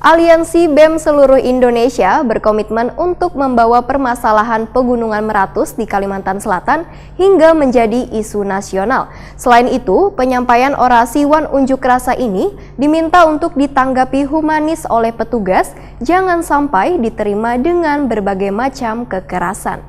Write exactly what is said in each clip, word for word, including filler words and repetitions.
Aliansi bem seluruh Indonesia berkomitmen untuk membawa permasalahan Pegunungan Meratus di Kalimantan Selatan hingga menjadi isu nasional. Selain itu, penyampaian orasi wan unjuk rasa ini diminta untuk ditanggapi humanis oleh petugas, jangan sampai diterima dengan berbagai macam kekerasan.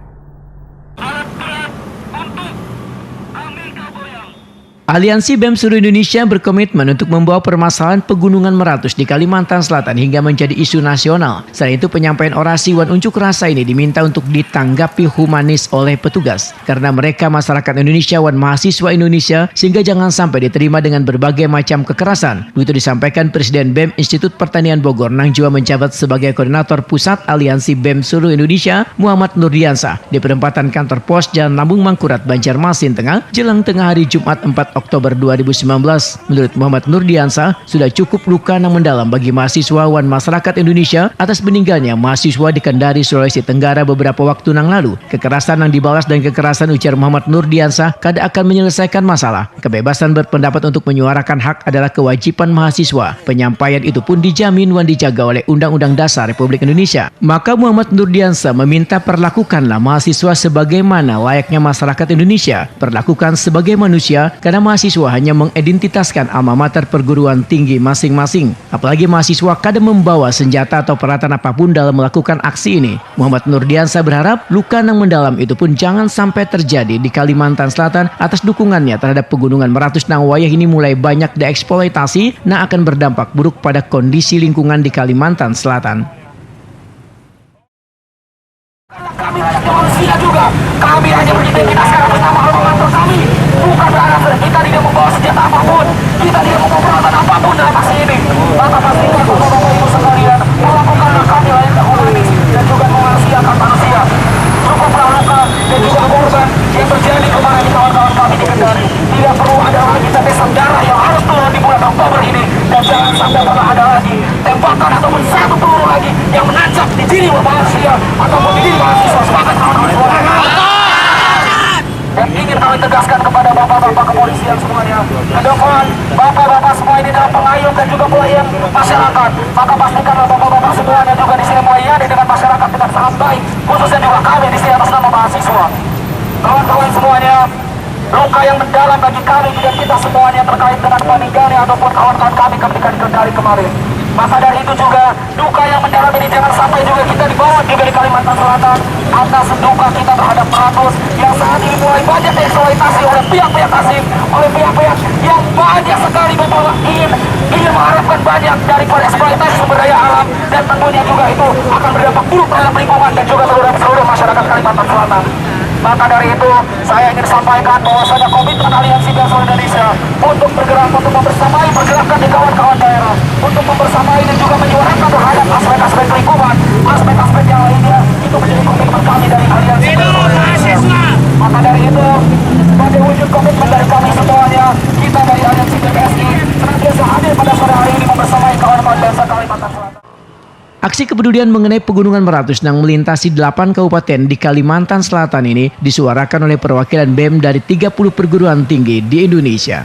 Aliansi bem seluruh Indonesia berkomitmen untuk membawa permasalahan Pegunungan Meratus di Kalimantan Selatan hingga menjadi isu nasional. Selain itu, penyampaian orasi wan unjuk rasa ini diminta untuk ditanggapi humanis oleh petugas karena mereka masyarakat Indonesia wan mahasiswa Indonesia, sehingga jangan sampai diterima dengan berbagai macam kekerasan. Begitu disampaikan Presiden bem Institut Pertanian Bogor nang juga menjabat sebagai Koordinator Pusat Aliansi bem seluruh Indonesia, Muhammad Nurdiansah, di perempatan kantor pos Jalan Lambung Mangkurat, Banjarmasin Tengah, jelang tengah hari Jumat empat Oktober dua ribu sembilan belas. Menurut Muhammad Nurdiansah, sudah cukup luka nang mendalam bagi mahasiswa wan masyarakat Indonesia atas meninggalnya mahasiswa di Kendari, Sulawesi Tenggara beberapa waktu nang lalu. Kekerasan nang dibalas dan kekerasan, ujar Muhammad Nurdiansah, kada akan menyelesaikan masalah. Kebebasan berpendapat untuk menyuarakan hak adalah kewajiban mahasiswa. Penyampaian itu pun dijamin wan dijaga oleh Undang-Undang Dasar Republik Indonesia. Maka Muhammad Nurdiansah meminta, perlakukanlah mahasiswa sebagaimana layaknya masyarakat Indonesia. Perlakukan sebagai manusia, karena mahasiswa hanya mengidentitaskan alma mater perguruan tinggi masing-masing. Apalagi mahasiswa kada membawa senjata atau peralatan apapun dalam melakukan aksi ini. Muhammad Nurdiansah berharap luka nang mendalam itu pun jangan sampai terjadi di Kalimantan Selatan atas dukungannya terhadap Pegunungan Meratus nang wayah ini mulai banyak dieksploitasi, nang akan berdampak buruk pada kondisi lingkungan di Kalimantan Selatan. Kami layaknya manusia juga. Kami hanya beridentitaskan atas nama alma mater kami. Bukan berarti kita tidak membawa senjata apapun. Kita tidak membawa peralatan apapun dalam aksi ini. Maka pastikan bapak-bapak ibu sekalian, perlakukanlah kami layaknya humanis dan juga memanusiakan manusia. Cukuplah luka dan juga korban yang terjadi kemarin di kawan-kawan kami di Kendari. Tidak perlu ada lagi tetesan darah yang harus turun di bulan Oktober ini. Dan jangan sampai pernah ada lagi tembakan ataupun satu peluru lagi yang menancap di diri manusia ataupun di diri mahasiswa. Sepakat kawan-kawan semuanya? Dan ingin kami tegaskan kepada bapak-bapak kepolisian semuanya, ke depan bapak-bapak semua ini adalah pengayom dan juga pelayan masyarakat. Maka pastikanlah bapak-bapak semuanya juga di sini melayani dengan masyarakat dengan sangat baik, khususnya juga kami di sini atas nama mahasiswa. Kawan-kawan semuanya, luka yang mendalam bagi kami dan kita semuanya terkait dengan meninggalnya ataupun kawan-kawan kami ketika di Kendari kemarin. Maka dari itu juga, duka yang mendalam ini jangan sampai juga kita dibawa juga di Kalimantan Selatan atas duka kita terhadap Meratus yang saat ini mulai banyak dieksploitasi oleh pihak-pihak asing, oleh pihak-pihak yang banyak sekali membawa ingin ingin mengharapkan banyak daripada eksploitasi sumber daya alam, dan tentunya juga itu akan berdampak buruk terhadap lingkungan dan juga seluruh seluruh masyarakat Kalimantan Selatan. Maka dari itu, saya ingin sampaikan bahwasanya komitmen Aliansi Bem seluruh Indonesia untuk bergerak, untuk membersamai pergerakan di kawan-kawan daerah, untuk membersamai dan juga menyuarakan terhadap aspek-aspek lingkungan, aspek-aspek yang lainnya, itu menjadi komitmen kami dari Aliansi Bem seluruh Indonesia. Maka dari itu, sebagai wujud komitmen dari kami semuanya, kita dari Aliansi B P S I senantiasa hadir pada sore hari ini membersamai kawan-kawan bangsa Kalimantan Selatan. Aksi kepedulian mengenai Pegunungan Meratus nang melintasi delapan kabupaten di Kalimantan Selatan ini disuarakan oleh perwakilan bem dari tiga puluh perguruan tinggi di Indonesia.